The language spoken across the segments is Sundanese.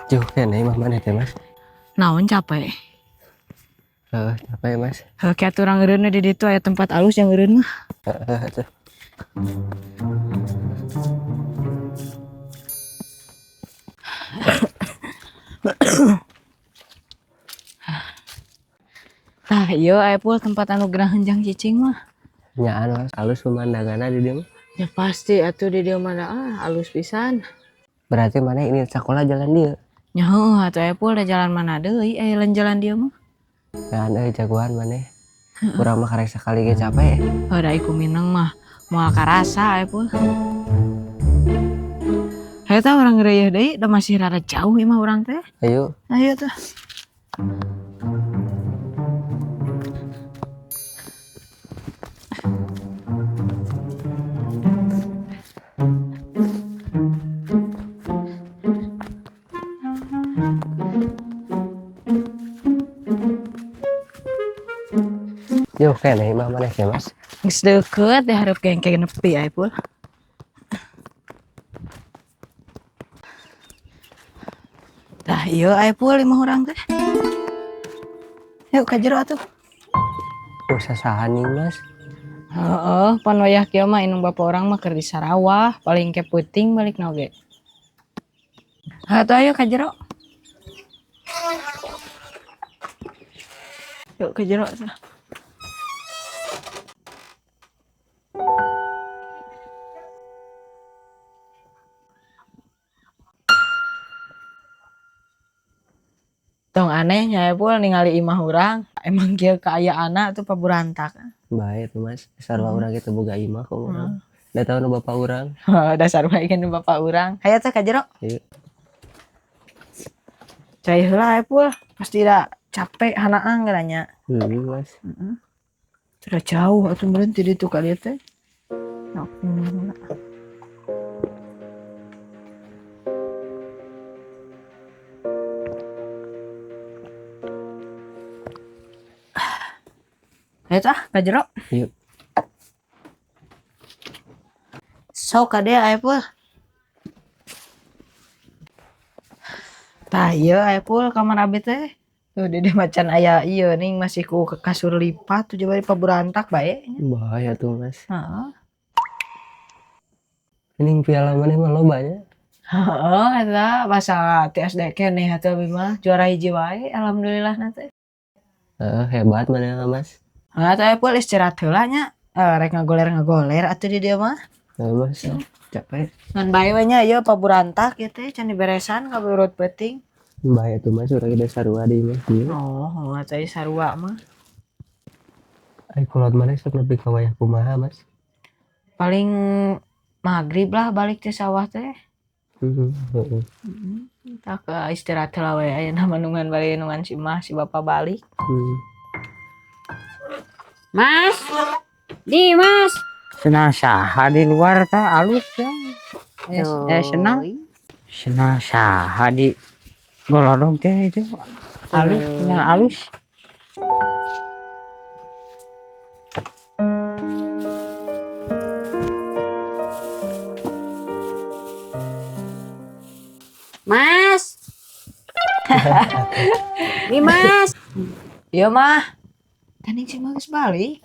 Jauh keneh imah maneh teh, Mas. Naon capek? Heeh, capek, Mas. Heuh, kieu atuh urang eureun di ditu aya tempat alus yang eureun mah. Heeh, atuh. Tah, ieu aya pul tempat anu gerahan jang cicing mah. Nyaan, Mas, alus pemandanganna di dieu mah. Ya pasti atuh di dieu mah alus pisan. Berarti maneh ini sekolah jalan dieu. Nya heueuh atuh aya pul da jalan mana deui aya lain jalan dieu mah. Nyaan euy jagoan maneh. Urang mah karek sakali ge capek. Heuh da iku mineng mah moal karasa aya pul. Hayo tah urang ngeureuyeun deui da masih rada jauh imah urang teh. Ayo. Ayo tah. Jauh keneh imah maneh teh, Mas. Geus deukeut di hareup gengke nepi aya pul. Tah ieu aya pul imah urang teh. Yuk ka jero atuh. Oh, sasahan nih, Mas. Heeh, pan wayah kieu mah indung bapa urang mah keur di Sarawah, paling ke peuting balikna oge. Atuh ayo ka jero. Yuk ka jero atuh. Tong aneh nya pul ningali imah urang, emang kieu kaayaanna tuh paburantak. Bae tuh, Mas, sarua urang ge teu boga imah kok urang. Da tau nu bapa urang. Da sarua ge nu bapa urang. Hayo teh ka jero. Hayu. Cai heula aya pul, pasti da capek hanaang geura nya. Heeh, Mas. Heeh. Sudah jauh atuh meureun ti ditu ka dieu teh. Ayo tah, ka jero. Yuk. Sok ka dieu aya pul. Tah ieu aya pul kamar abi teh. Tuh di dieu macan aya ieu ning masih ku kasur lipat tuh coba paburantak bae. Bahaya tuh, Mas. Heeh. Ning piala maneh mah loba nya. Heeh, eta masa ti SD keneh atuh abi mah juara hiji wae alhamdulillah na teh. Heeh, hebat maneh mah, Mas. Heeh, atuh aya pul istirahat heula nya. Rek ngagoler-ngagoler atuh di dieu mah. Heeh, Mas. Capek. Ngan bae we nya ieu paburantak ieu teh can diberesan kaburut peuting. Bae atuh Mas, urang ge sarua deui mah ieu. Oh, atuh ieu sarua mah. Ai kolot maneh sok nepi ka wayah kumaha, Mas? Paling magrib lah balik ti sawah teh. Heeh, heeh. Tah ke istirahat heula we ayeuna mah nungguan balik nungguan si mah si bapa balik. Mas, di Mas. Senang saha di luar tah alus ya. Senang. Senang saha di golodong teh itu. Alus, senang alus. Mas. Di Mas. Iya mah. Tadi sih mah geus balik.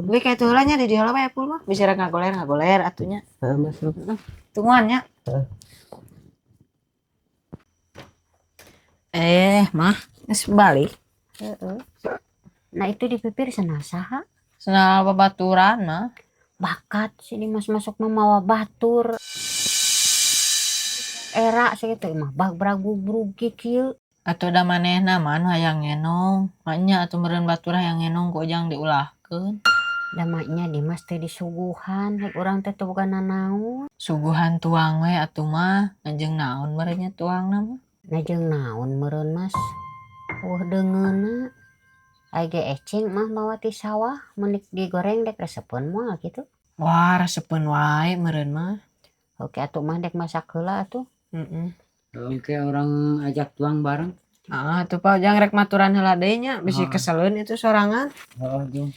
Gue kayak tuh nya di dieu we pul mah. Bisa rek ngagoler-ngagoler atunya. Heeh, Mas. Tungguan nya. Heeh. Mah, geus balik. Heeh. Nah, itu di pipir senang saha? Senang babaturan mah. Bakat sini Mas masuk mah mawa batur. Era sakitu mah bag bragu-brug kieu. Atuh da manehna mah anu hayang ngenong. Maknya atuh meureun batur hayang ngenong ku ujang diulahkeun. Da maknya Dimas teh disuguhan, rek urang teh teu boga nanaon. Suguhan tuang we atuh mah, ngajeng naon meureun nya tuangna mah. Ngajeng naon meureun Mas? Eueuh deungeunna. Ai ge eceng mah mawa ti sawah, mun digoreng dek resepeun moal kitu. Wah, resepeun wae meureun mah. Oke atuh mah dek masak heula atuh. Heeh. Oke, orang ajak tuang bareng. Ah, tuh Pak, jangan rek maturan heula deui nya, bisi keseleun itu sorangan. Heeh, jeung.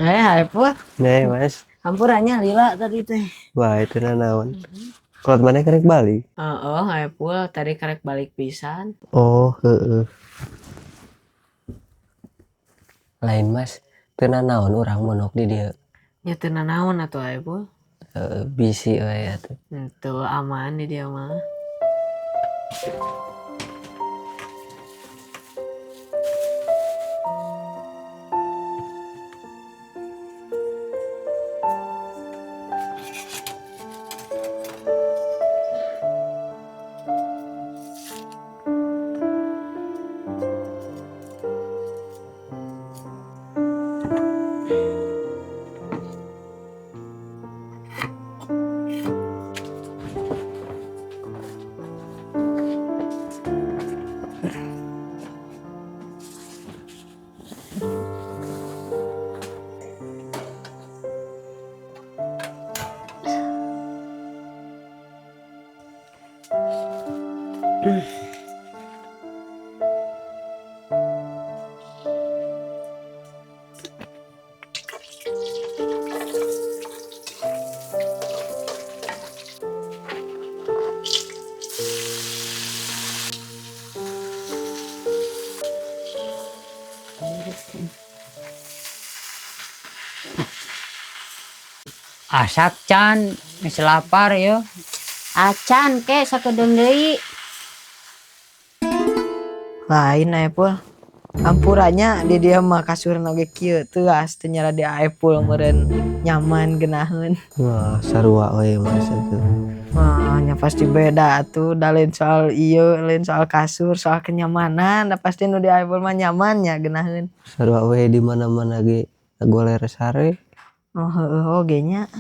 Hai Pul. Nih, Mas. Hampurannya lila tadi teh. Wah, itu naon. Kalau mana karek balik? Heeh, hai Pul, tadi karek balik pisan. Oh, heeh. Lain, Mas. Teu naon urang monok di dieu. Nya teu nanaon atuh hai Pul. Heeh, bisi we atuh. Henteu aman di dieu mah. Asak can geus lapar yo. Acan ke sakedeung deui. Lain Aepul. Ampurannya di dia mah kasurna oge kieu teuas teu nyara di Aepul meureun nyaman geunaheun. Wah, sarua we Mas atuh. Wah, nya pasti beda atuh da lain soal ieu, lain soal kasur, soal kenyamanan, da pasti nu di Aepul mah nyaman nya geunaheun. Sarua we di mana-mana ge goler sare. Oh, heueuh oge nya.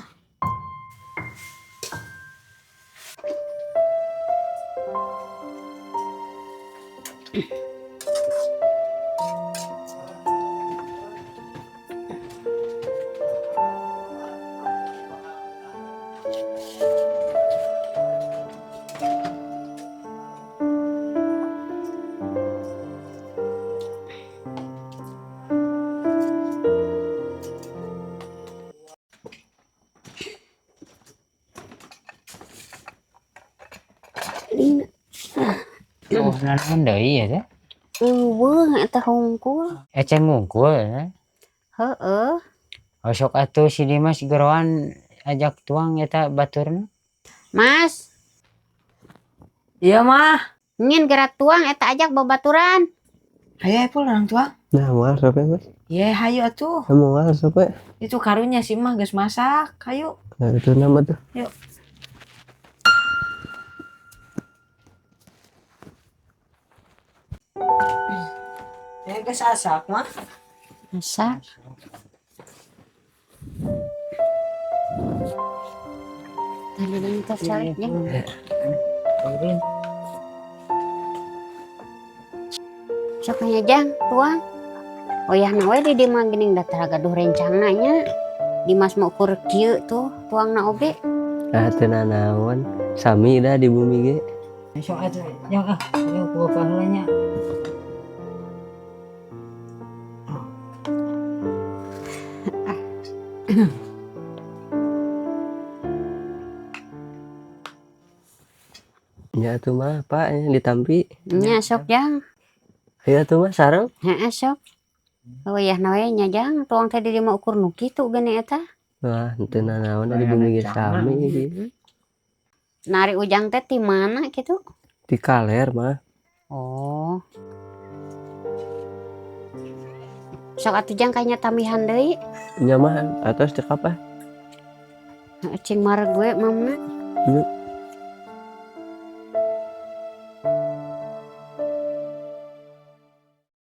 Oh, naon deui ya teh? Eueuh eta hungkul. Eceng ngungkul ya. Heeh. Oh, sok atuh si Dimas geroan ajak tuang eta baturna. Mas, Iya mah. ngin gerak tuang eta ajak babaturan. Hayu Aepul orang tua. Nah, moal sok we, Mas. Ye, hayu atuh. Moal sok we. Itu karunya si mah geus masak. Hayu. Nah, itu nama tuh. Yuk. Ya geus asak mah. Masak. Tadi tos calik nya. Sok nya jang tuang. Oh ya na we di dieu mah geuning da tara gaduh rencana nya. Dimas mah ukur kieu tuh tuangna oge. Ah, teu nanaon. Sami dah di bumi ge. Sok atuh jang ah, ayo ku bapak heula nya. Nya atuh mah Pak nya ditampi. Nya sok jang. Hayu atuh mah sareng. Heeh sok. Oh ya na we nya jang tuang teh di dieu mah ukur nu kitu geuning eta. Wah, teu nanaon di bumi ge sami. Nari ujang teh ti mana kitu? Di kaler mah. Oh. Sok atuh jang kayaknya tambihan deui. Nya mah atos cekap ah. Heeh, cing mareg we mamna. Yuk.